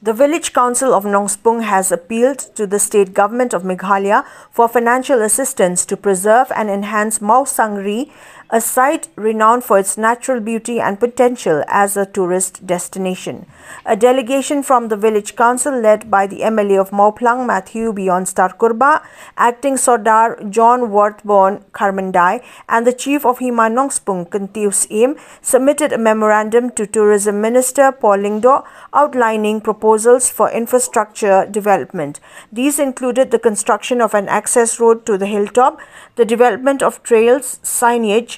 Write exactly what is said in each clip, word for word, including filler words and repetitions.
The Village Council of Nongspung has appealed to the state government of Meghalaya for financial assistance to preserve and enhance Mawsangri, a site renowned for its natural beauty and potential as a tourist destination. A delegation from the village council, led by the M L A of Mawphlang, Matthew Beyondstar Kurbah, Acting Sordar John Worthborn Kharmandai, and the chief of Hima Nongspung, Kyntiew Syiem, submitted a memorandum to Tourism Minister Paul Lyngdoh outlining proposals for infrastructure development. These included the construction of an access road to the hilltop, the development of trails, signage,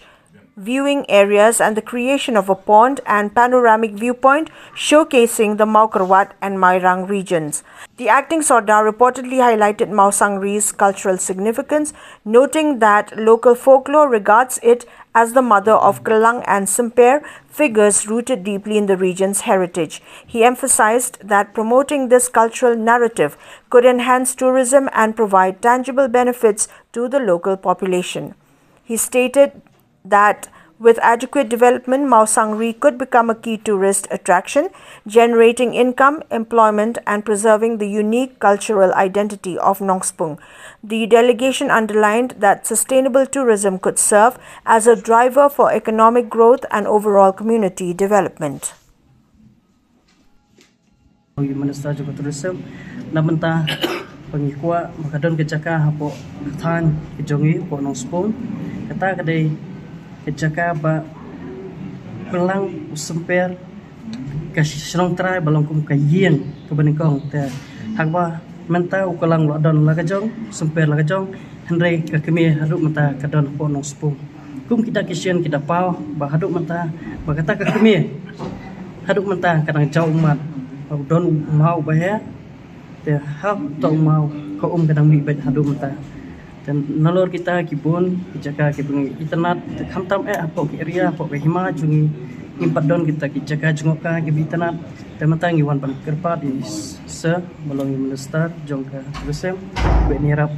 viewing areas, and the creation of a pond and panoramic viewpoint showcasing the Mawkyrwat and Mairang regions. The acting Sordar reportedly highlighted Mawsangri's cultural significance, noting that local folklore regards it as the mother of Kylang and Symper, figures rooted deeply in the region's heritage. He emphasized that promoting this cultural narrative could enhance tourism and provide tangible benefits to the local population. He stated that with adequate development, Mawsangri could become a key tourist attraction, generating income, employment, and preserving the unique cultural identity of Nongspung. The delegation underlined that sustainable tourism could serve as a driver for economic growth and overall community development. Ïa u Minister jong ka Tourism, na bynta ba ngi kwah ba ka don ka jaka hapoh ka thaiñ ka jong ngi hapoh Nongspung. Kata ka dei ka jaka ba u Kylang, u Symper, ka shnong trai ba long kum ka ïing kaba nyngkong. Te haba mynta u Kylang u la don la ka jong, u Symper la ka jong, hynrei ka kmie haduh mynta ka don hapoh Nongspung. Kum ki dak ki shin ki da paw ba haduh mynta, ba kata ka kmie haduh mynta ka dang jaw ummat, ba u don u maw uba heh. Te hap to u maw ka um ka dang mih beit haduh mynta. Te nalor kita ki bun ki jaka kiba ngi itynnad, te khamtam eh hapoh ki area, hapoh ka hima jong ngi, ngim pat don kita ki jaka jngohkai kiba itynnad. Te mynta ngi wan ban kyrpad ïa i Sir ba long i Minister jong ka Tourism, ba un ïarap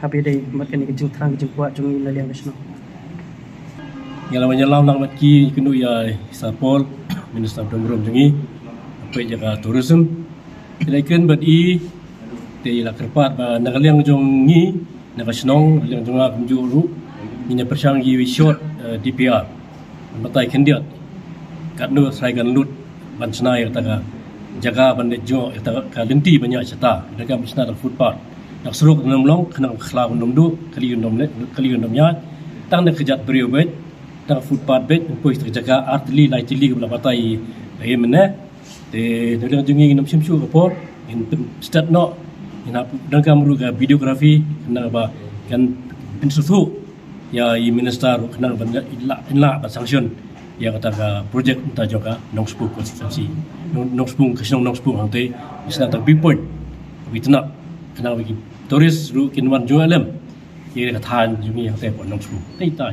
haba ïadei bad kane ka jingthrang ka jingkwah jong ngi na liang ka shnong. Ïalam ïalam lang bad ki, kynduh ïa i Sir Paul, Minister ba dang burom jong ngi, hapdeng jaka Tourism. Te la ïakren bad i, te i la kyrpad ba na ka liang jong ngi, na ka shnong, na ka liang jong nga kumjuh ruh, ngin ïa pyrshang ïa i short, eh, D P R. Ban batai khyndiat katno trai kan lut ban shna ïa kata ka jaka ban leit jngoh, ïa kata ka lynti ban ïaid shata. Lada ka ban shna da footpath, da ka surok kan ym long, khnang ba ka khlaw kan ym duh, kali kan ym leit, kali kan ym ïaid. Tang da ka kjat briew beit, tang footpath beit, poi sha ka jaka ar tylli lai tylli kaba la batai ïa i mynne. Te na ka liang jong ngi ngin ym shim shuh ka por, ngin pynstet noh, ngin hap donkam ruh ka videography, khnang ba kan pynsngewthuh ïa i Minister ruh khnang ban ïa, ïa lah, ïa lah ban sanction ïa kata ka project mynta jong ka Nongspung constituency. Nong, Nongspung, ka shnong Nongspung hangtei, shisha ta viewpoint, ba itynnad, khnang ba ki tourist ruh kin wan jngoh lem ïa ka thaiñ jong ngi hangtei hapoh Nongspung. Te ita.